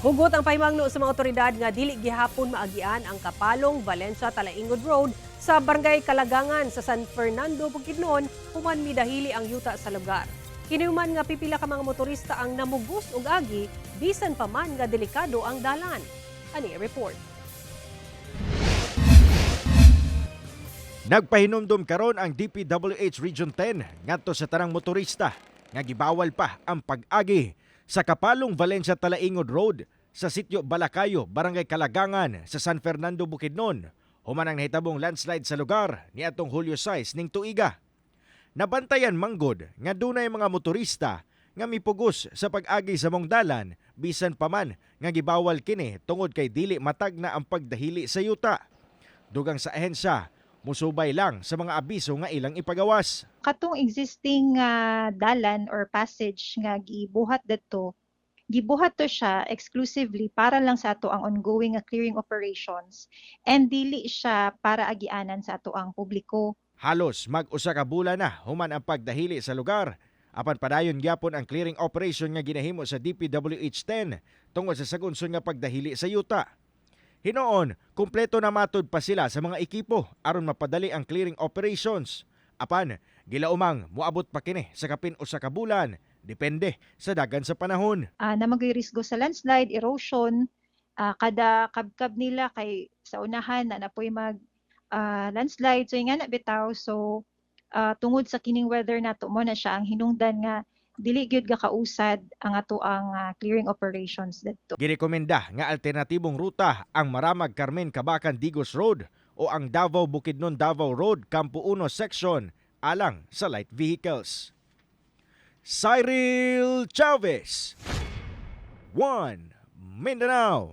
Hugot ang pahimangno sa mga otoridad nga dili gihapon maagian ang Kapalong Valencia Talaingod Road sa Barangay Kalagangan sa San Fernando, Bukidnon human midahili ang yuta sa lugar. Kinihuman nga pipila ka mga motorista ang namugos og agi bisan pa man nga delikado ang dalan. Ani report. Nagpahinumdum karon ang DPWH Region 10 ngadto sa tanang motorista nga gibawal pa ang pag-agi sa Kapalong Valencia Talaingod Road sa sitio Balakayo, Barangay Kalagangan sa San Fernando, Bukidnon, human ang nahitabong landslide sa lugar niadtong Hulyo 6 ning tuiga. Nabantayan manggod nga dunay mga motorista nga mipugos sa pag-agi sa maong dalan bisan pa man nga gibawal kini tungod kay dili matagna ang pagdahili sa yuta. Dugang sa ahensya, musubay lang sa mga abiso nga ilang ipagawas. Katong existing dalan or passage nga gibuhat dadto, gibuhat to siya exclusively para lang sa ato ang ongoing nga clearing operations and dili siya para agianan sa ato ang publiko. Halos mag-usa ka bulan na human ang pagdahili sa lugar. Apan padayon gyapon ang clearing operation nga ginahimo sa DPWH 10 tungod sa sagunson nga pagdahili sa yuta. Hinoon, kumpleto na matud pa sila sa mga ekipo aron mapadali ang clearing operations. Apan, gilaumang moabot pa kini sa kapin usa ka bulan, depende sa dagan sa panahon. Naa man gyud risgo sa landslide, erosion, kada kabkab nila kay sa unahan na napoy mag landslide. So ingana bitaw, so tungod sa kining weather nato, mo na siya ang hinungdan nga dili gyud gakausad ang ato ang clearing operations dadto. Girekomenda nga alternatibong ruta ang Maramag Carmen Kabacan Digos Road o ang Davao Bukidnon Davao Road Campo 1 section alang sa light vehicles. Cyril Chavez, 1 Mindanao.